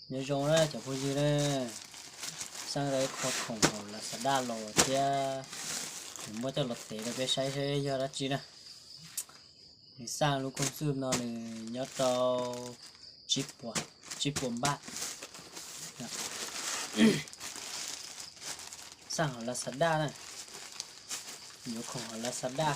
Nyob zoo na cov phooj ywg na, Xaj tau ib qho khoom hauv Lazada los thiab, nws muab coj los tev rau peb saib seb yog dab tsi na. Nws Xaj lub kooj xwb no nws nyob rau tsib puas, tsib puas npaj. Xaj hauv Lazada na, yuav khoom hauv Lazada.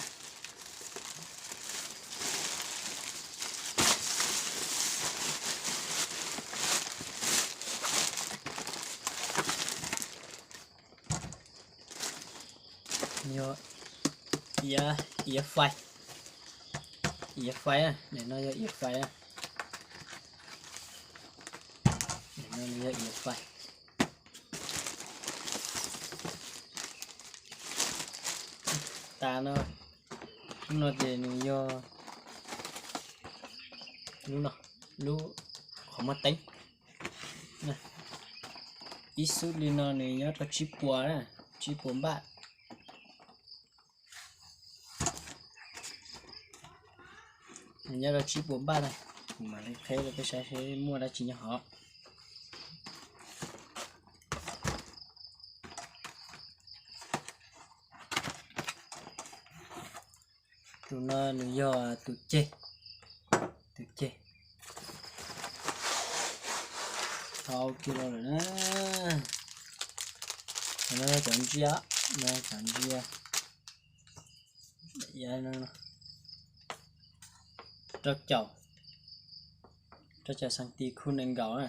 Yog iav, iav fais, iav fais na, no yog iav fais na, no yog iav fais. Tas no, lub no ces nws yog lub no, lub qhov muag teeb. Ib xub li no nws nyob rau tsib puas na, tsib puas npaj. Nws nyob rau tsib puas npaj na, kuv mam li qheb rau peb saib seb muaj dab tsi nyob hauv. Tus no nws yog tus ceg, tus ceg tau kiag los lawm na. Cov no yog cov ntsia, no cov ntsia, rau caum, rau caum xees tis khu nees nkaum na.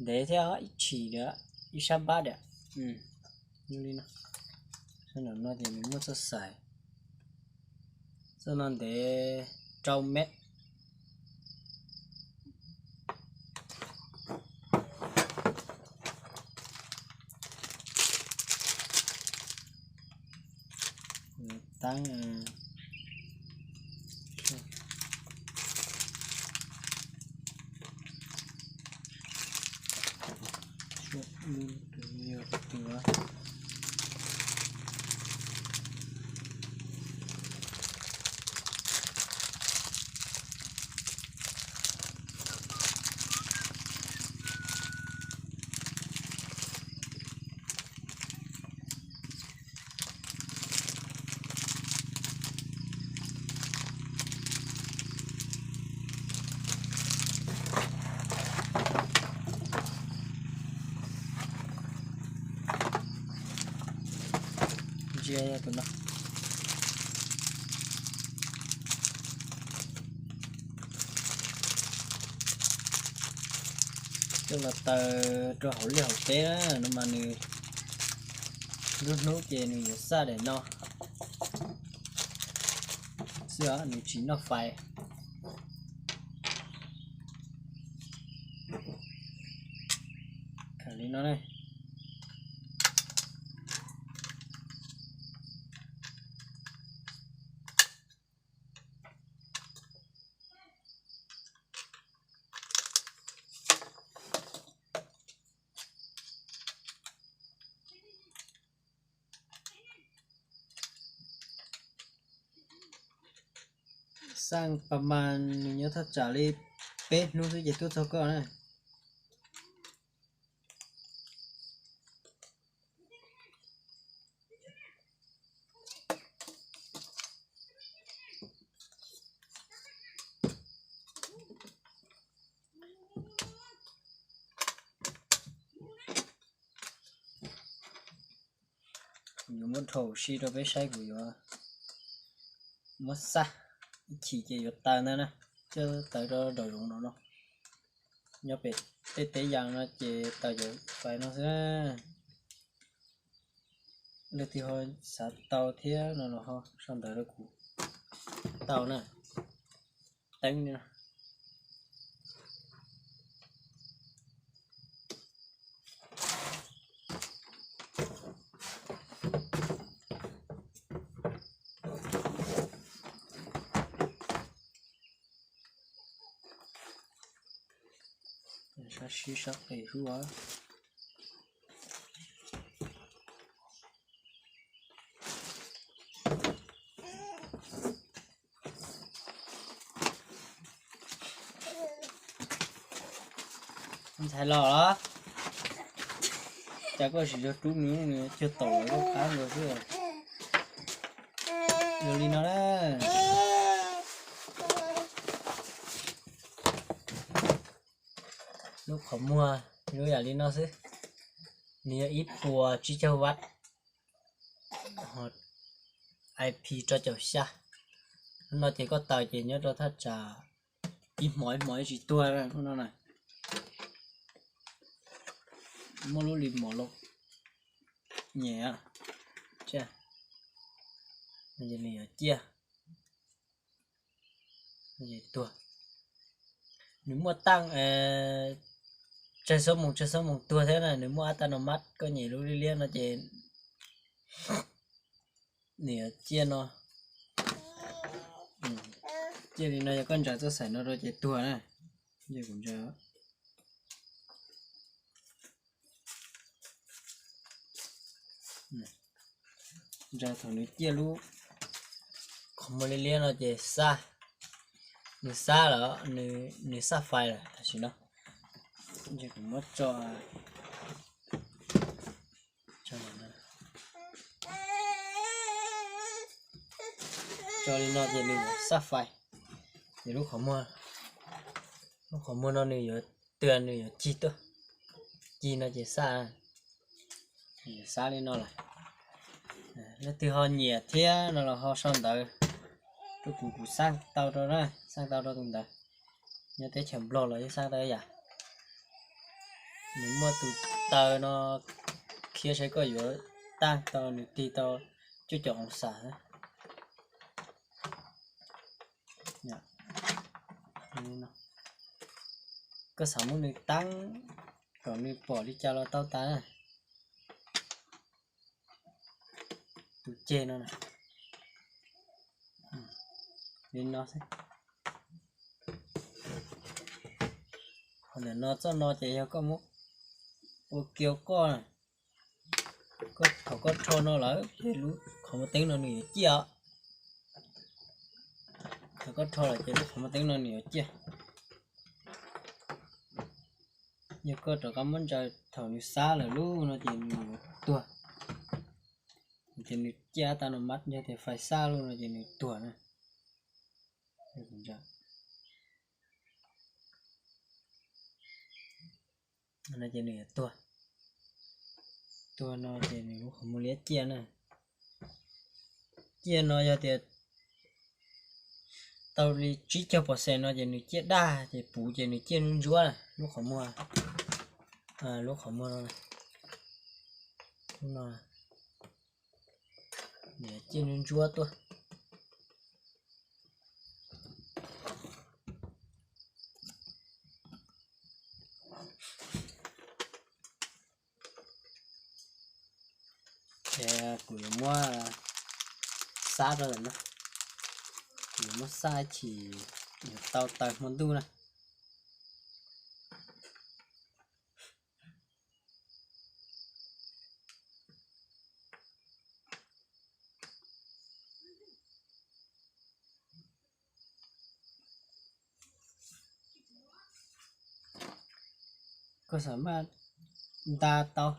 Ntev thiab ib tshim lawm, ib sab npab diam. Li no, sab nraum no ces nws muaj txoj xais, txoj no ntev rau mev. Teeb, ntsia tus no. Coj los taws rau hauv liaj hauv teb no mas nws lub hnub ces nws yuav xaj daim no xwb os, nws tsis noj fais. Khaws li no ne. Xaj pas mas nws nyob thaj tsam li peb hnub xwb ces tuaj txog koj na. Kuv yuav muab dhau si rau peb saib, kuv yuav muab xaj ib chim ces yuav taws ntag na, coj taws rau nraum zoov no no. Nyob pem tej teb yas no ces taws cov fais no xwb. Leej twg ho xav tau thiab no los ho sau ntawv rau kuv tau na. Teeb no. Sab sib sab qis hlub os. Ntxhais los los, cas koj tsis yog rub nws, nws cuag tom lub qab nkaus xwb. Yog li no na. Lub qhov muag lub yam li no xwb, nws yog ib puas tsib caug vat, IP rau caum xya. Lub no ces koj taws ces nyob rau thaj tsam ib hmos ib hmos ib tsis tuag lub no na. Muaj lub li mom loj nyem, nws yuav ciaj, tuag. Nws muaj taj, tsawg xuab moos tsawg xuab moos tuag thiab na, nws muaj ab taj no mab, koj nyem lub liab liab no ces nws yuav ciaj no. Ciaj li no yog koj ntsaws txoj xaim no rau ces tuag na. Kuv ntsaws ntsaws thaum nws ciaj lub qhov muag liab liab no ces xaj, nws xaj lawm, nws xaj fais lawm tam sim no. Kuv muab tso, tso li no ces nws xaj fais. Ces lub qhov muag, lub qhov muag no nws yuav twag, nws yuav cig tuaj, cig no ces xaj, xaj li no lawm. Leej twg ho nyiam thiab no los ho sau ntawv rau kuv, kuv xaj tau rau na, xaj tau rau tus ntawd. Nyob teb chaws Nplog los yeej xaj tau ib yam. Nws muaj tus taw no khiav saib koj yuav tag tau nws tig tau cuaj caum oo xas. Koj xav muab nws teeb kom nws pom li cas los tau tas. Tus ceg no, li no xwb. Qhov ntawm no txoj no ces yog koj muab ua kiag koj, thaum koj rho no lawm ces lub qhov muag teeb no nws yuav ciaj os. Thaum koj rho lawm ces lub qhov muag teeb no nws yuav ciaj. Yog koj rov qab muab ntsaws thaum nws xab lawm lub no ces nws yuav tuag. Ces nws ciaj ab tag no mab, yog tias fais xab lub no ces nws tuag na. No ces nws yuav tuag. Tuag no ces nws lub qhov muag liab ciaj na. Ciaj no yog tias tau li tsib caug pos xes no ces nws ciaj daj, ces puv ces nws ciaj ntsuab ntsuab lub qhov muag, lub qhov muag no, lub no ciaj ntsuab ntsuab tuaj. Ces kuv yuav muab xab rau lawm na, kuv yuav muab xab chim yuav tau taws hmo ntuj na. Koj xam maj nta tau,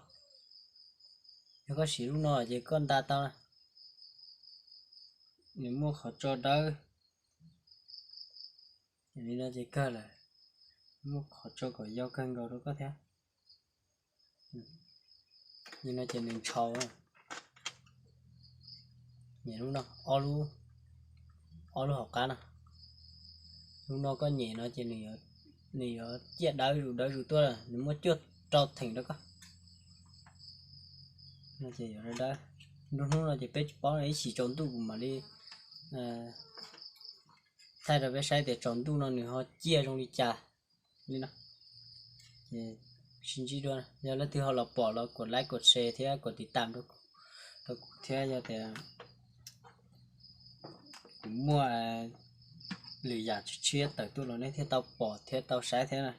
yog koj siv lub no ces koj nta tau na. Nws muaj qhov tso dawb, li no ces kawg lawm, muaj qhov tso kom yau kawg nkaus rau koj thiab. Li no ces nws ntshau. Nyem lub no, ob lub hauv qab no. Lub no koj nyem no ces nws yuav ciaj dawb zus dawb zus tuaj, nws muaj cuaj rau theem rau koj. No ces yuav dawb. Nruab hnub no ces peb tsis paub, ib chim tsaus ntuj kuv mam li thaij rau peb saib tias tsaus ntuj no nws ho ciaj zoo li cas li no. Ces sib ntsib dua, yog leej twg ho los pom los kuv like, kuv share thiab kuv tiv tam rau kuv thiab, yog tias kuv muaj lwm yam tshiab tawm tuaj los nej thiaj tau pom thiab tau saib thiab na.